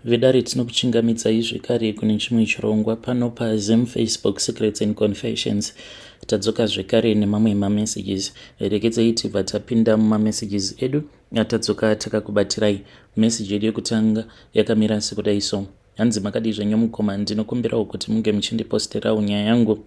Vedare tinokuchingamidzai zvekare kune chimwe chirongwa pano paZim Facebook Secrets and Confessions. Tadzoka zvekare nemamwe mamessages. Regedzai tibva tapinda mumamessages edu atadzoka takakubatirai. Message yedu yekutanga yakamira sekudai so. Hanzi makadii zvenyu mukoma, ndinokumbirawo kuti munge muchindiposterawo nyaya yangu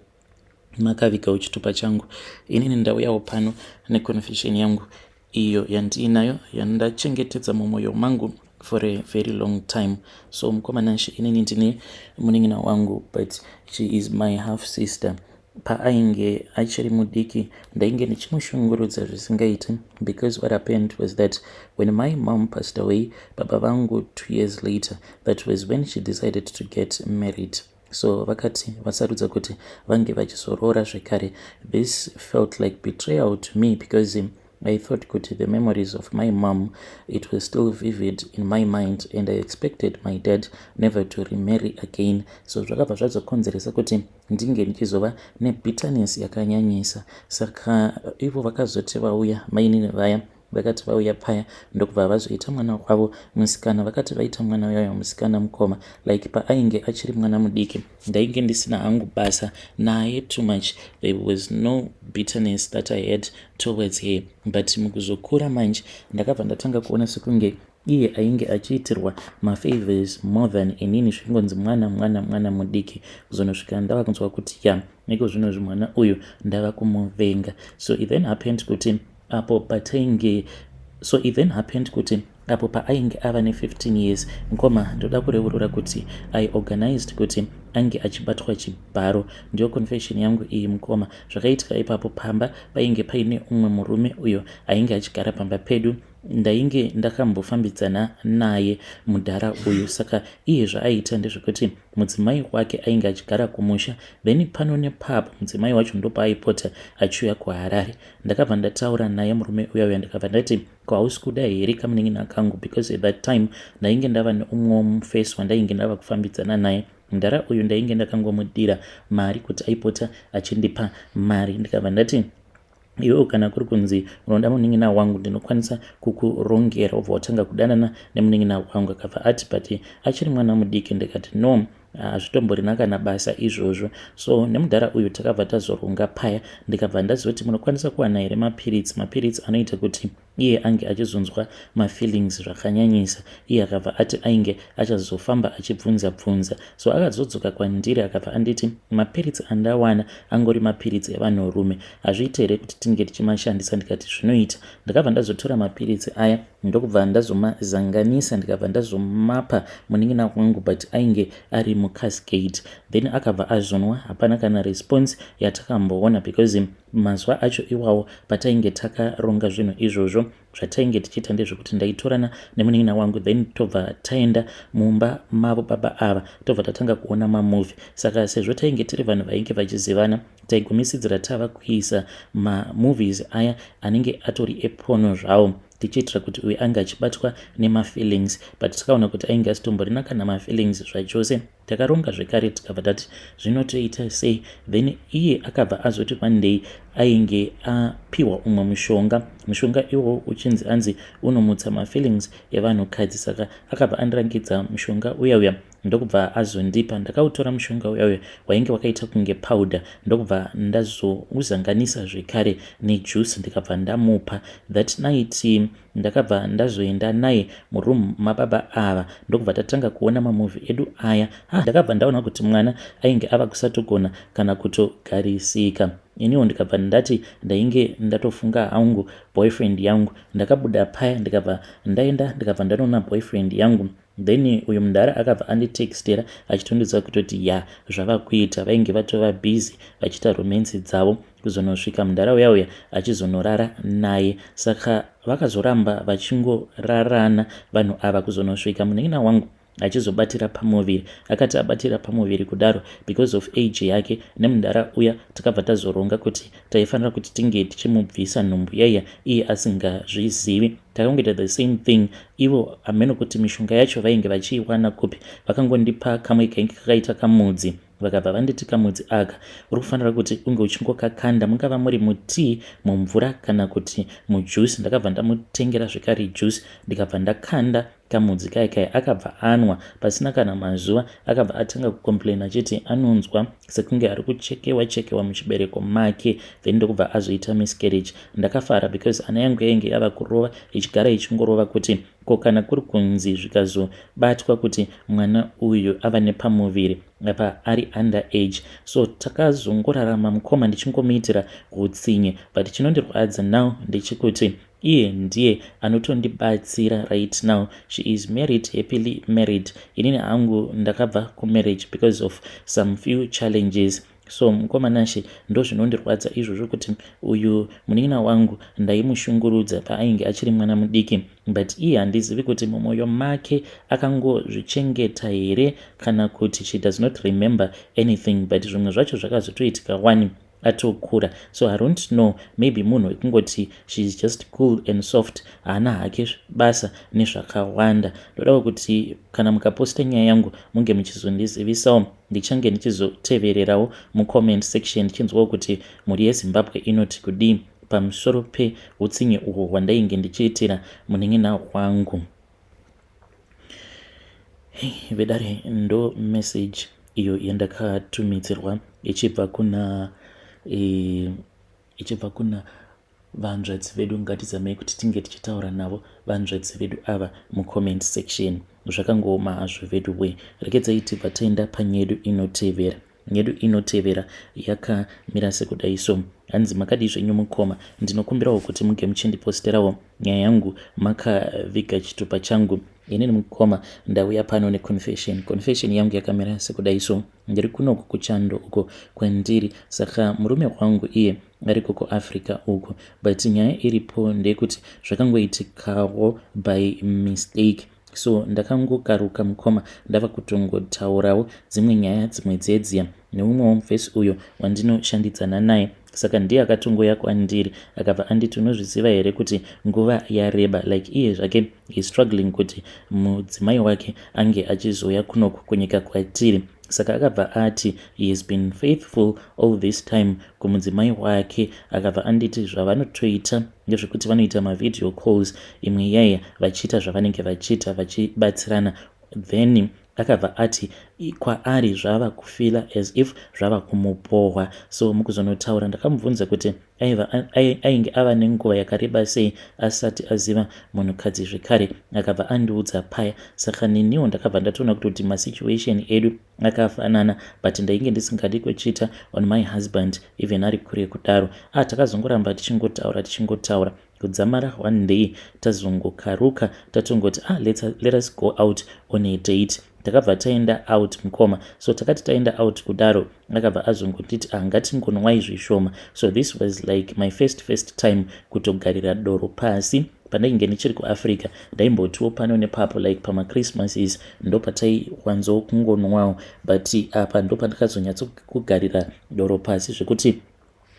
makavigawo chitupa changu. Inini ndauyawo pano neconfession yangu iyo yandiinayo yandachengetedza mumwoyo mangu for a very long time. So mukoma Nashe, inini ndine munin'ina wangu, but she is my half sister. Paainge achiri mudiki ndainge ndichimushungurudza zvisingaiti, because what happened was that when my mom passed away, baba vangu 2 years later, that was when she decided to get married. So vakati vasarudza kuti vange vachizoroora zvekare. This felt like betrayal to me because I thought kuti the memories of my mom, it was still vivid in my mind, and I expected my dad never to remarry again. So zvakabva zvazokonzeresa kuti ndinge ndichizova nebitterness yakanyanyisa. Saka ivo vakazoti vauya, mainini vaya vakati vauya paya, ndokubva vazoita mwana wavo musikana. Vakati vaita mwana wayo musikana, mukoma, like paainge achiri mwana mudiki ndainge ndisina hangu basa naye too much. There was no bitterness that I had towards her, but mukuzokura manje ndakabva ndatanga kuona sekunge iye ainge achiitirwa mafavors more than inini. Zvingonzi mwana, mwana, mwana mudiki, kuzonosvika ndava kunzwa kuti ya, iko zvinozvi mwana uyu ndava kumuvenga. So it then happened kuti apo patainge so it then happened kuti apo paainge ava ne15 years, mukoma, ndoda kureurura kuti I organized kuti ange achibatwa chibharo. Ndiyo confession yangu iyi, mukoma. Zvakaitika ipapo, pamba painge paine umwe murume uyo ainge achigara pamba pedu. Ndainge ndakambofambidzana naye mudhara uyu. Saka iye zvaaiita ndezvekuti mudzimai wake ainge achigara kumusha, then pano nepapo mudzimai wacho ndopaaipota achiuya kuHarare. Ndakabva ndataura naye murume uya uya, ndakabva ndati, "Ko hausi kuda here kamunin'ina kangu?" Because at that time ndainge ndava neumwewo mufesi wandainge ndava kufambidzana naye. Mudhara uyu ndainge ndakangomudira mari kuti aipota achindipa mari. Ndikabva ndati, "Iwewo kana kuri kunzi unoda munin'ina wangu, ndinokwanisa kukurongera ubva watanga kudanana nemunin'ina wangu." Akabva ati, "But achiri mwana mudiki." Ndikati, "No, hazvitomborina kana basa izvozvo." So nemudhara uyu takabva tazoronga paya. Ndikabva ndazoti, "Munokwanisa kuwana here mapiritsi, mapiritsi anoita kuti iye ange achizonzwa mafeelings zvakanyanyisa?" Iye akabva ati ainge achazofamba achibvunza bvunza. So akazodzoka kwandiri, akabva anditi, "Mapiritsi andawana angori mapiritsi evanhurume. Hazviiti here kuti tinge tichimashandisa?" Ndikati, "Zvinoita." Ndakabva ndazotora mapiritsi aya, ndokubva ndazomazanganisa, ndikabva ndazomapa munin'ina wangu, but ainge ari mucascade. Then akabva azonwa. Hapana kana response yatakamboona, because mazuva acho iwawo patainge takaronga zvinhu izvozvo, zvatainge tichiita ndezvekuti ndaitorana nemunin'ina wangu, then tobva taenda mumba mavo baba ava, tobva tatanga kuona mamovie. Saka sezvo tainge tiri vanhu vainge vachizivana, taigumisidzira tava kuisa mamovies aya anenge atori eporn zvawo, tichiitira kuti uyu ange achibatwa nemafeelings, but takaona kuti ainge asitomborina kana mafeelings zvachose. Takaronga zvekare, tikabva tati zvinotoita sei. Then iye akabva azoti one day ainge apiwa umwe mushonga, mushonga iwowo uchinzi anzi unomutsa mafeelings evanhukadzi. Saka akabva andirangidza mushonga uya uya, ndokubva azondipa. Ndakautora mushonga uya uya, wainge wakaita kunge powder, ndokubva ndazouzanganisa zvekare nejuice, ndikabva ndamupa. That night ndakabva ndazoenda naye muroom mababa ava, ndokubva tatanga kuona mamovie edu aya. Ha, ndakabva ndaona kuti mwana ainge ava kusatogona kana kutogarisika. Iniwo ndikabva ndati ndainge ndatofunga hangu boyfriend yangu. Ndakabuda paya, ndikabva ndaenda, ndikabva ndanoona boyfriend yangu. Then uyu mudhara akabva anditextera achitondudza kutoti ya, zvava kuita. Vainge vatova busy vachiita romance dzavo, kuzonosvika mudhara uya uya achizonorara naye. Saka vakazoramba vachingorarana vanhu ava, kuzonosvika munin'ina wangu achizobatira pamuviri. Akati abatira pamuviri kudaro, because of age yake nemudhara uya, takabva tazoronga kuti taifanira kuti tinge tichimubvisa nhumbu yaiya iye asingazvizivi. Takangoita the same thing. Ivo hameno kuti mishonga yacho vainge vachiiwana kupi. Vakangondipa kamwe kainge kakaita kamudzi, vakabva vanditi, "Kamudzi aka uri kufanira kuti unge uchingokakanda, mungava muri mutii, mumvura kana kuti mujuice." Ndakabva ndamutengera zvekare juice, ndikabva ndakanda. Kamudzi kaya kaya akabva anwa pasina kana mazuva akabva atanga kucomplain achiti anonzwa sekunge ari kuchekewa chekewa muchibereko make, then ndokubva azoita miscarriage. Ndakafara because ana yangu yainge yava kurova, ichigara ichingorova kuti ko kana kuri kunzi zvikazobatwa kuti mwana uyu ava nepamuviri apa ari under age. So takazongorarama, mukoma, ndichingomuitira utsinye, but chinondirwadza now ndechekuti iye ndiye anotondibatsira right now. She is married, happily married. Inini hangu ndakabva kumarriage because of some few challenges. So mukoma Nashe, ndo zvinondirwadza izvozvo, kuti uyu munin'ina wangu ndaimushungurudza paainge achiri mwana mudiki, but iye handizivi kuti mumwoyo make akangozvichengeta here kana kuti she does not remember anything, but zvimwe zvacho zvakazotoitika wani atokura. So I don't know, maybe munhu wekungoti she is just cool and soft, haana hake basa nezvakawanda. Ndodawo kuti kana mukaposta nyaya yangu munge muchizondizivisawo. Ndichange ndichizotevererawo mucomment section, ndichinzwawo kuti mhuri yeZimbabwe inoti kudii pamusoro peutsinye uhwo hwandainge ndichiitira munin'ina wangu. Vedare, ndo message iyo yandakatumidzirwa ichibva kuna vanzvadzi vedu. Ngatizamei kuti tinge tichitaura navo vanzvadzi vedu ava mucomment section. Zvakangooma hazvo vedu we. Rekedzai tibva taenda panyedu inotevera. Nyedu inotevera yakamira sekudai so. Hanzi, "Makadii zvenyu mukoma? Ndinokumbirawo kuti muge muchindiposterawo nyaya yangu makaviga chitupa changu. Inini mukoma ndauya pano neconfession. Confession yangu yakamira sekudai so. Ndiri kunoku kuchando uko kwandiri, saka murume wangu iye ariko kuAfrica uko, but nyaya iripo ndeyekuti zvakangoitikawo by mistake. So ndakangokaruka mukoma, ndava kutongotaurawo dzimwe nyaya dzimwe dzedziya neumwewo mufesi uyo wandinoshandidzana naye. Saka ndiye akatongoya kwandiri akabva anditi, 'Unozviziva here kuti nguva yareba?' Like iye zvake is struggling kuti mudzimai wake ange achizouya kunoku kunyika kwatiri. Saka akabva ati he has been faithful all this time kumudzimai wake. Akabva anditi zvavanotoita ndezvekuti vanoita mavideo calls imwe yaya vachiita zvavanenge vachiita, vachibatsirana. Then akabva ati kwaari zvava kufeela as if zvava kumupohwa. So mukuzonotaura ndakamubvunza kuti ainge ava nenguva yakareba sei asati aziva munhukadzi zvekare. Akabva andiudza paya. Saka neniwo ndakabva ndatoona kuti masituation edu akafanana, but ndainge ndisingadi kuchita on my husband even ari kure kudaro. Takazongoramba tichingotaura, tichingotaura kudzamara one day tazongokaruka tatongoti, 'Ah, let us go out on a date.' Takabva taenda out, mukoma. So takati taenda out kudaro, akabva azongotiti, 'Ah, ngatingonwai zvishoma.' So this was like my first time kutogarira doro pasi. Pandainge ndichiri kuAfrica ndaimbotiwo pano nepapo, like pamachristmases ndopataiwanzo kungonwawo, but apa ndopandakazonyatsokugarira doro pasi zvekuti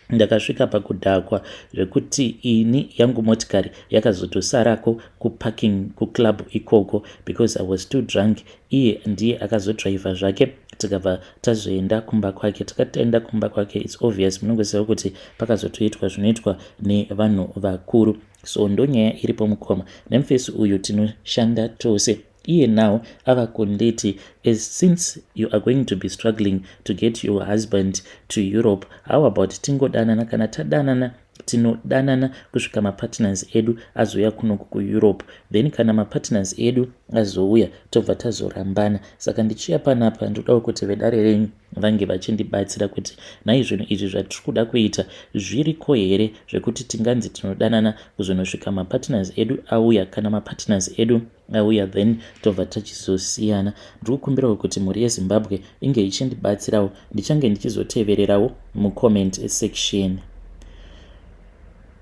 ndakasvika pakudhakwa zvekuti ini yangu motikari yakazotosarako kuparking kuclub ikoko because I was too drunk. Iye ndiye akazodhiraivha zvake, tikabva tazoenda kumba kwake. Takati taenda kumba kwake, it's obvious, munongoziva kuti pakazotoitwa zvinoitwa nevanhu vakuru. So ndonyaya iripo, mukoma. Nemufesi uyu tinoshanda tose. Iye now ava kunditi, 'As since you are going to be struggling to get your husband to Europe, how about tingodanana? Kana tadanana, tinodanana kusvika mapartners edu azouya kunoku kuEurope. Then kana mapartners edu azouya, tobva tazorambana.' Saka ndichiya panapa, ndodawo kuti vedare renyu vange vachindibatsira kuti nhai, zvinhu izvi zvatiri kuda kuita zviriko here, zvekuti tinganzi tinodanana kuzonosvika mapartners edu auya? Kana mapartners edu auya, then tobva tachizosiyana. Ndiri kukumbirawo kuti mhuri yeZimbabwe inge ichindibatsirawo. Ndichange ndichizotevererawo mucomment section."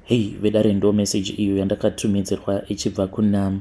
Hei vedare, ndo message iyo yandakatumidzirwa ichibva kuna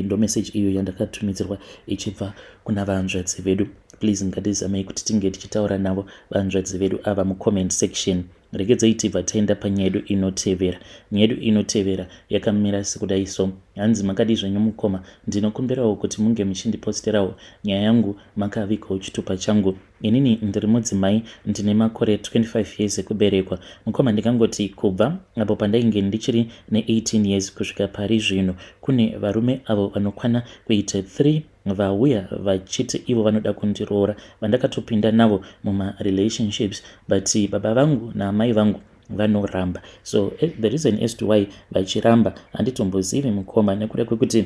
ndo message iyo yandakatumidzirwa ichibva kuna vanzvadzi vedu. Please, ngatizamei kuti tinge tichitaura navo vanzvadzi vedu ava mucomment section. Regedzai tibva taenda panyaya yedu inotevera. Nyaya yedu inotevera yakamira sekudai so. Hanzi makadii zvenyu mukoma, ndinokumbirawo kuti munge muchindiposterawo nyaya yangu makavigawo chitupa changu. Inini ndiri mudzimai ndine makore 25 years ekuberekwa. Mukoma ndingangoti kubva apo pandainge ndichiri ne 18 years kusvika pari zvino kune varume avo vanokwana kuita 3 vauya vachiti ivo vanoda kundiroora vandakatopinda navo mumarelationships, but baba vangu naamai vangu vanoramba. So the reason as to why vachiramba handitombozivi mukoma, nekuda kwekuti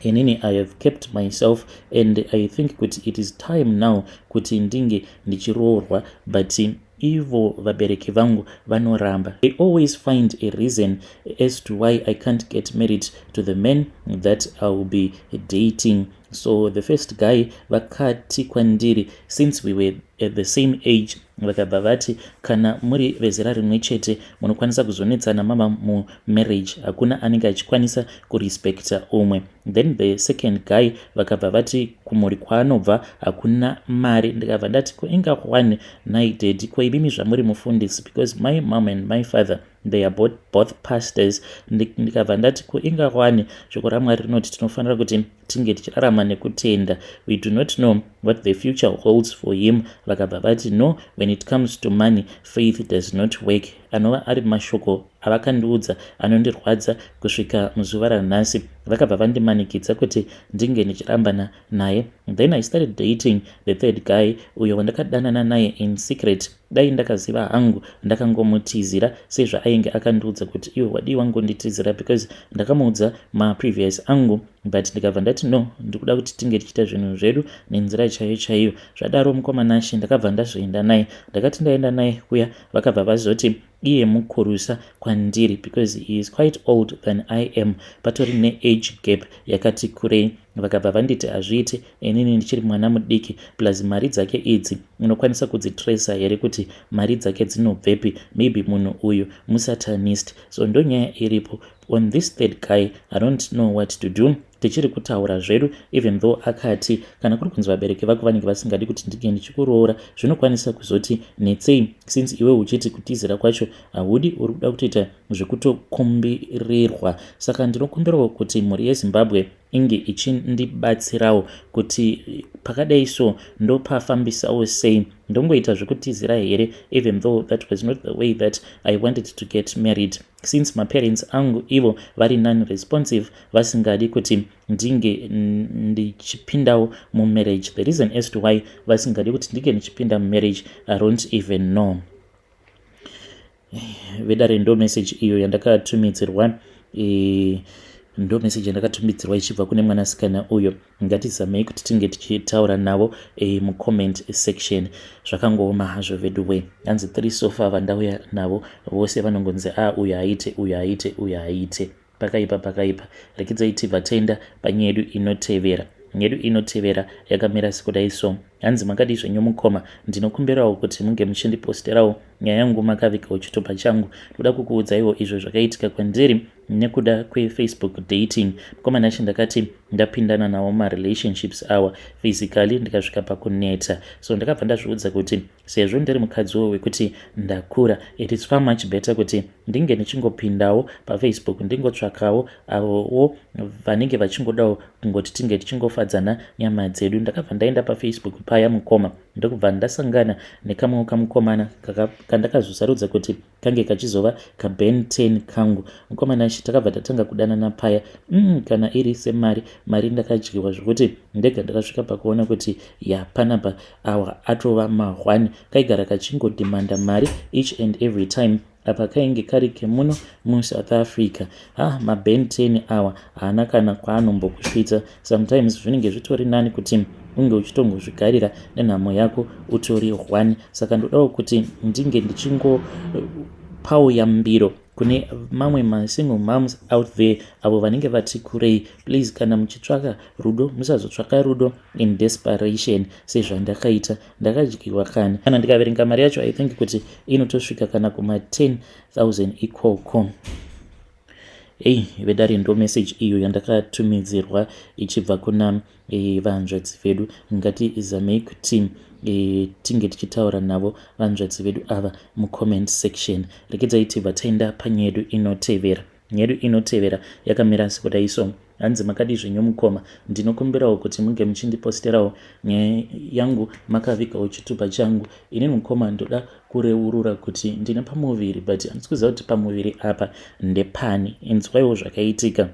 inini I have kept myself and I think kuti it is time now kuti ndinge ndichiroorwa, but ivo vabereki vangu vanoramba. They always find a reason as to why I can't get married to the man that I will be dating. So the first guy vakati kwandiri, since we were at the same age, vakabva vati kana muri vezera rimwe chete munokwanisa kuzonetsana mama mumarriage, hakuna anenge achikwanisa kurespekta umwe. Then the second guy vakabva vati kumhuri kwaanobva hakuna mari. Ndikabva ndati, "Ko inga one nai daddy, ko imimi zvamuri mufundisi?" Because my mom and my father, they are both pastors. Ndikabva ndati, "Ko inga wani shoko raMwari rinoti tinofanira kuti tinge tichirarama nekutenda? We do not know what the future holds for him." Vakabva vati, "No, when it comes to money, faith does not work." Anova ari mashoko avakandiudza anondirwadza kusvika muzuva ranhasi. Vakabva vandimanikidza kuti ndinge ndichirambana naye. Then I started dating the third guy, uyo wandakadanana naye in secret. Dai ndakaziva hangu ndakangomutizira sezvaainge akandiudza kuti iwe wadii wangonditizira, because ndakamuudza maprevious angu, but ndikabva ndati, "No, ndikuda kuti tinge tichiita zvinhu zvedu nenzira chaiyo chaiyo." Zvadaro, mukoma Nashe, ndakabva ndazoenda naye. Ndakati ndaenda naye kuya, vakabva vazoti iye mukurusa kwandiri because he is quite old than I am, patori neage gap yakati kurei. Vakabva vanditi hazviiti, inini ndichiri mwana mudiki, plus mari dzake idzi unokwanisa kudzitresa here kuti mari dzake dzinobvepi? Maybe munhu uyu musatanist. So ndonyaya iripo. On this third guy, I don't know what to do. Tichiri kutaura zvedu, even though akati kana kuri kunzi vabereki vako vanenge vasingadi kuti ndinge ndichikuroora, zvinokwanisa kuzoti netsei, since iwe uchiti kutizira kwacho haudi, uri kuda kutoita zvekutokumbirirwa. Saka ndinokumbirawo kuti mhuri yeZimbabwe inge ichindibatsirawo kuti pakadai so ndopafambisawo sei. Ndongoita zvekutizira here, even though that was not the way that I wanted to get married, since maparents angu ivo vari non responsive, vasingadi kuti ndinge ndichipindawo mumarriage? The reason as to why vasingadi kuti ndinge ndichipinda mumarriage, I don't even know. Vedare, ndo message iyo yandakatumidzirwa, ndo message yandakatumidzirwa ichibva kune mwanasikana uyo. Ngatizamei kuti tinge tichitaura navo mucomment section. Zvakangooma hazvo veduwe. Hanzi 3 so far vandauya navo vose vanongonzi a uyo haite, uyo haite, uyo haite. Pakaipa, pakaipa. Rekidzai tibva taenda panyaya yedu inotevera. Yedu inotevera yakamira sekudai so. Hanzi makadii zvenyu mukoma, ndinokumbirawo kuti munge muchindiposterawo nyaya yangu makavigawo chitupa changu. Ndoda kukuudzaiwo izvo zvakaitika kwandiri nekuda kweFacebook dating. Mukoma Nashe, ndakati ndapindana nawo marelationships awa physically, ndikasvika pakuneta. So ndakabva ndazviudza kuti sezvo ndiri mukadziwo wekuti ndakura, it is far much better kuti ndinge ndichingopindawo paFacebook, ndingotsvakawo avowo vanenge vachingodawo kungoti tinge tichingofadzana nyama dzedu. Ndakabva ndaenda paFacebook paya, mukoma, ndokubva ndasangana nekamwe kamukomana kandakazosarudza kuti kange kachizova kaben 10 kangu. Mukomana, takabva tatanga kudanana paya. Kana iri semari, mari ndakadyiwa zvokuti ndega ndakasvika pakuona kuti ya, panapa awa atova ma1. Kaigara kachingodhimanda mari each and every time. Apa kainge kari kemuno muSouth Africa. Ha, maben 10 awa haana kana kwaanombokusvitsa. Sometimes zvinenge zvitori nani kuti unge uchitongozvigarira nenhamo yako utori 1. Saka ndodawo kuti ndinge ndichingopawo yambiro kune mamwe masingle moms out there, avo vanenge vati kurei. Please, kana muchitsvaka rudo, musazotsvaka rudo in desperation sezvandakaita. Ndakadyiwa kani. Kana ndikaverenga mari yacho, I think kuti inotosvika kana kuma 10 000 ikoko. Ei vedare ndo message iyo yandakatumidzirwa ichibva kuna e, vanzvadzi vedu. Ngatizamei kuti e, tinge tichitaura navo vanzvadzi vedu ava mucomment section. Regedzai tibva taenda panyaya yedu inotevera. Nyaya yedu inotevera yakamira sekudai so. Hanzi makadii zvenyu mukoma, ndinokumbirawo kuti munge muchindiposterawo nyaya yangu makavigawo chitupa changu. Ini mukoma ndoda kureurura kuti ndine pamuviri but handisi kuziva kuti pamuviri apa ndepani. Inzwaiwo zvakaitika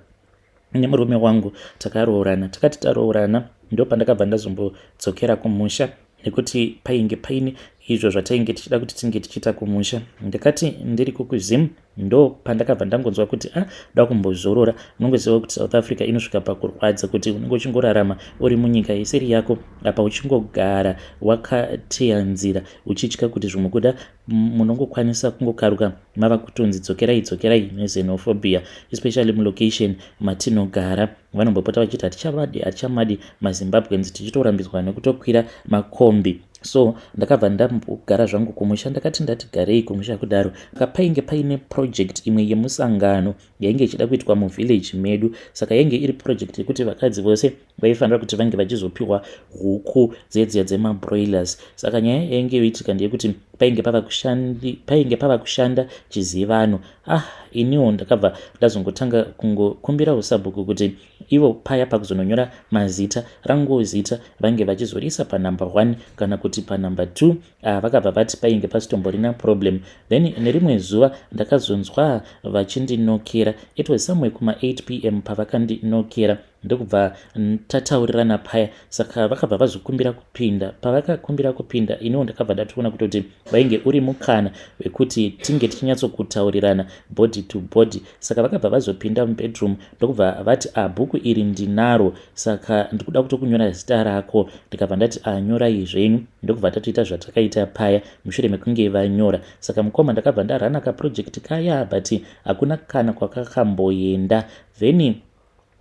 nemurume wangu. Takaroorana, takati taroorana ndopandakabva ndazombodzokera kumusha nekuti painge paine izvo zvatainge tichida kuti tinge tichiita kumusha. Ndakati ndiri kukuzim ndo pandakabva ndangonzwa kuti a ah, da kumbozorora. Unongoziva kuti South Africa inosvika pakurwadza kuti unenge uchingorarama uri munyika isiri yako, apa uchingogara wakateya nzira uchitya kuti zvimwe kuda munongokwanisa kungokaruka mava kutonzi dzokerai dzokerai nexenophobia, especially mulocation matinogara. Vanombopota vachiti hatichavadi, hatichamadi maZimbabweans, tichitorambidzwa nekutokwira makombi. So ndakabva ndambogara zvangu kumusha. Ndakati ndati garei kumusha kudaro, painge paine project imwe yemusangano yainge ichida kuitwa muvillage medu. Saka yainge iri project yekuti vakadzi vose vaifanira kuti vange vachizopiwa huku dzedziya dzemabroilers. Saka nyaya yainge yoitika ndeyekuti painge pava kushanda chizivano. Ah, iniwo ndakabva ndazongotanga kungokumbira usabhuku kuti ivo paya pakuzononyora mazita, ranguwo zita vange vachizorisa panumber 1 kana kuti panumber 2. Ah, vakabva vati painge pasitomborina problem. Then nerimwe zuva ndakazonzwa vachindinokera. It was somewhere kuma 8 p.m. pavakandinokera, ndokubva tataurirana paya. Saka vakabva vazokumbira kupinda. Pavakakumbira kupinda, iniwo ndakabva ndatoona kutoti vainge uri mukana wekuti tinge tichinyatsokutaurirana body to body. Saka vakabva vazopinda mubedroom, ndokubva vati, "A, ah, bhuku iri ndinaro, saka ndikuda kutokunyora zita rako." Ndikabva ndati, "Anyorai zvenyu." Ndokubva tatoita zvatakaita paya. Mushure mekunge vanyora, saka mukoma, ndakabva ndarana kaproject kaya, but hakuna kana kwakakamboenda. Then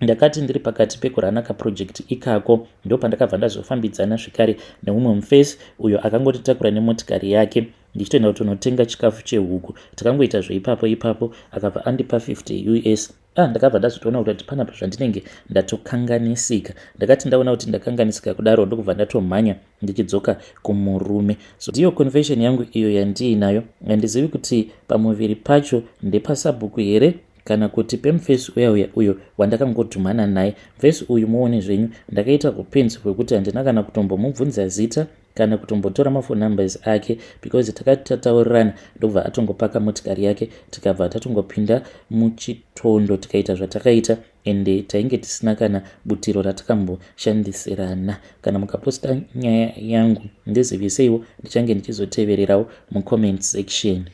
ndakati ndiri pakati pekurana kaproject ikako, ndo pandakabva ndazofambidzana zvekare neumwe mufesi uyo akangotitakura nemotikari yake ndichitoenda kutonotenga chikafu chehuku. Takangoita zveipapo ipapo, akabva andipa 50 US. Ah, ndakabva ndazotoona kuti panapa zvandinenge ndatokanganisika. Ndakati ndaona kuti ndakanganisika kudaro, ndokubva ndatomhanya ndichidzoka kumurume. So ndiyo confession yangu iyo yandiinayo. Handizivi kuti pamuviri pacho ndepasabhuku here kana kuti pemufesi uya uya uyo wandakangodhumana naye. Mufesi uyu muone zvenyu, ndakaita kupenzi kwekuti handina kana kutombomubvunza zita kana kutombotora maphone numbers ake, because takati tataurirana, ndobva atongopaka motikari yake, tikabva tatongopinda muchitondo, tikaita zvatakaita, ende tainge tisina kana butiro ratakamboshandisirana. Kana mukaposta nyaya yangu, ndiziviseiwo, ndichange ndichizotevererawo mucomment section.